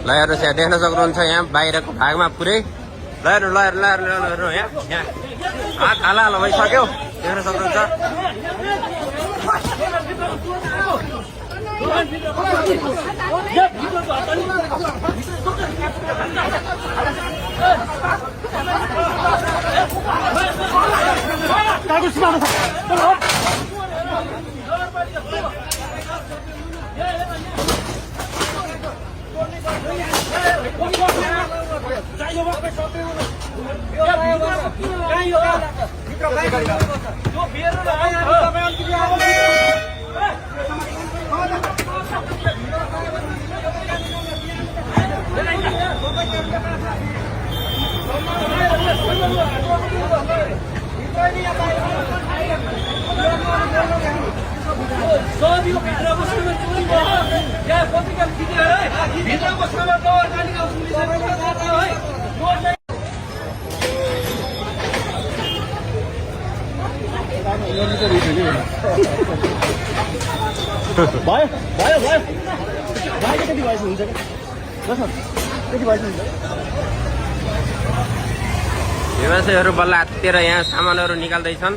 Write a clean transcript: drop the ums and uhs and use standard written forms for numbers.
ल हेर्नुहोस् यहाँ देख्न सक्नुहुन्छ यहाँ बाहिरको भागमा पुरै ल हेर्नु यहाँ हात हाल भइसक्यो देख्न सक्नुहुन्छ। व्यवसायीहरू बल्ल हाततिर यहाँ सामानहरू निकाल्दैछन्।